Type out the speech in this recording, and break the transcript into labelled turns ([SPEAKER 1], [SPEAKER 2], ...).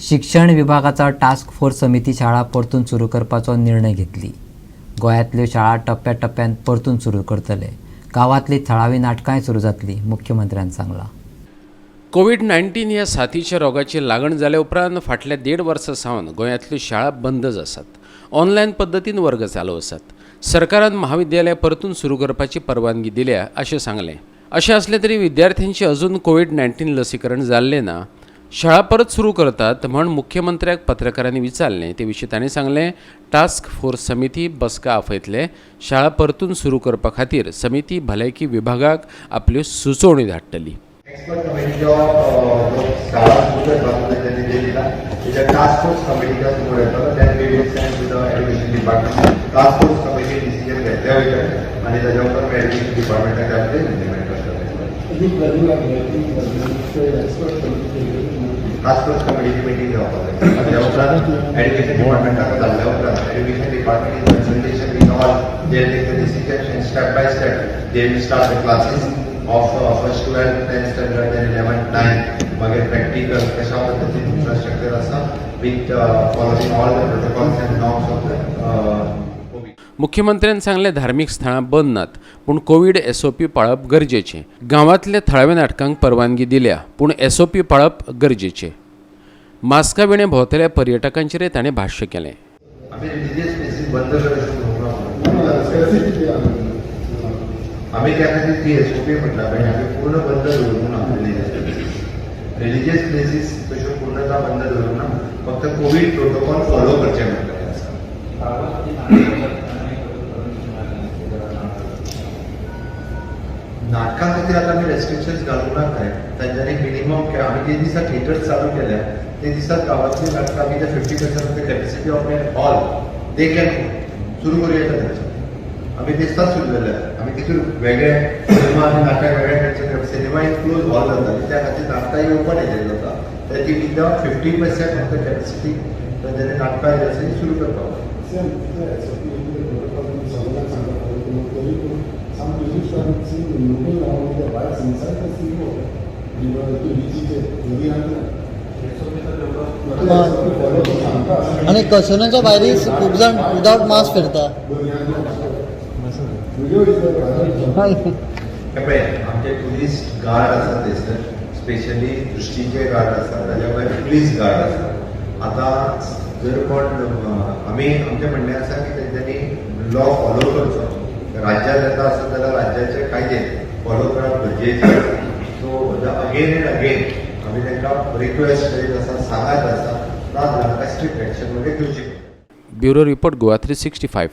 [SPEAKER 1] शिक्षण विभागाचा task force समिती शाळा परतून सुरू करपाचो निर्णय घेतली. गोंयांतल्यो शाळा टप्प्याटप्प्यान परतून सुरू करतले. गांवांतली थळावी नाटकांय सुरू जातली, मुख्यमंत्र्यान सांगलां.
[SPEAKER 2] कोवीड 19 ह्या साथीच्या रोगाची लागण जाल्या उपरांत फाटल्या देड वर्सां सावन गोंयांतल्यो शाळा बंदच आसात. ऑनलायन पद्दतीन वर्ग चालू आसात. सरकारान महाविद्यालयां परतून सुरू करपाची परवानगी दिल्या अशें सांगलें. अशें आसलें तरी विद्यार्थ्यांची अजून कोवीड 19 लसीकरण जाल्लें ना. शाळा परत सुरू करतात म्हण मुख्यमंत्र्याक पत्रकारांनी विचारलें ते विशीं तांणी सांगलें, टास्क फोर्स समिती बसका आपयतले. शाळा परतून सुरू करपा खातीर समिती भलायकी विभागाक आपल्यो सुचोवण्यो धाडटली.
[SPEAKER 3] एक्सपर्ट कमिटीचो शाळा सुरू करपाचो तेंच्यांनी निर्णय दिला. तेच्या टास्क फोर्स कमिटीच्या समोर येतलो. Then we will send to the education department. Task force committee decision घेतल्या वयता आनी ताज्या उपरांत एज्युकेशन डिपार्टमेंटाक ते आपले इम्प्लिमेंट करतले. टास्क फोर्स कमिटीची मिटींग जावपाक जाय. त्या उपरांत एज्युकेशन डिपार्टमेंटाक धाडल्या उपरांत education department in consultation with all, they take the decision and step by step they will start the classes of first 12, 10th standard, then 11th, 9th. मागीर practical कशा पद्दतीन infrastructure आसा with following all the protocols and norms of the Covid.
[SPEAKER 2] मुख्यमंत्र्यान सांगलें, धार्मीक स्थळां बंद नात, पूण कोवीड एसओपी पाळप गरजेचें. गांवांतल्या थळाव्या नाटकांक परवानगी दिल्या, पूण एसओपी पाळप गरजेचें. मास्का विणें भोंवतल्या पर्यटकांचेरय ताणें भाश्य केलें.
[SPEAKER 3] आमी रिलिजियस प्लेसीस बंद कर अशें म्हणूंक ना. आमी त्या खातीर ती एसओपी म्हटला पळय, आमी पूर्ण बंद दवरूंक ना रिलिजियस प्लेसीस. रिलिजियस प्लेसीस तश्यो पूर्णता बंद दवरूंक ना, फक्त कोवीड प्रोटोकॉल फॉलो करचे म्हणटलें आसा. नाटकां खातीर आतां आमी रेस्ट्रिक्शन्स घालूंक ना खरें. तांच्यांनी मिनिमम आमी जे दिसा थिएटर्स चालू केल्या ते दिसा गांवांतली नाटकां आमी ते 50% of the capacity of a hall they can सुरू करूं येता तेंचे. आमी दिसताच सुरू जाल्या. आमी तितून वेगळे सिनेमा आनी नाटक वेगळे खंयचे. सिनेमा इन क्लोज हॉल जाता, त्या खातीर नाटकां ओपन हेजेर जाता. त्याची with the 50% of the capacity तांच्यांनी नाटकां जे आसा ती सुरू करपाक जाय.
[SPEAKER 4] Some tourists are seeing looking around with their bikes inside the sea water. बिचीचे दर्यांतल्यान.
[SPEAKER 5] आनी कसिनोच्या भायरय खूब जाण विदावट मास्क फिरता.
[SPEAKER 4] व्हिडिओ is
[SPEAKER 3] हे पळय, आमचे टुरिस्ट गार्ड आसा थंयसर, स्पेशली दृश्टीचे गार्ड आसा, ताज्या भायर पुलीस गार्ड आसा. आतां जर कोण आमी आमचें म्हणणें आसा की तेंच्यांनी लॉ फॉलो करचो. राज्यात येता आसत जाल्यार राज्याचे कायदे फॉलो करप गरजेचें आसा. सो अगेन एंड अगेन आमी तांकां रिक्वेस्ट करीत आसा, सांगत आसा, ना जाल्यार स्ट्रिक्ट एक्शन मागीर घेवची.
[SPEAKER 2] Bureau report, Goa 365.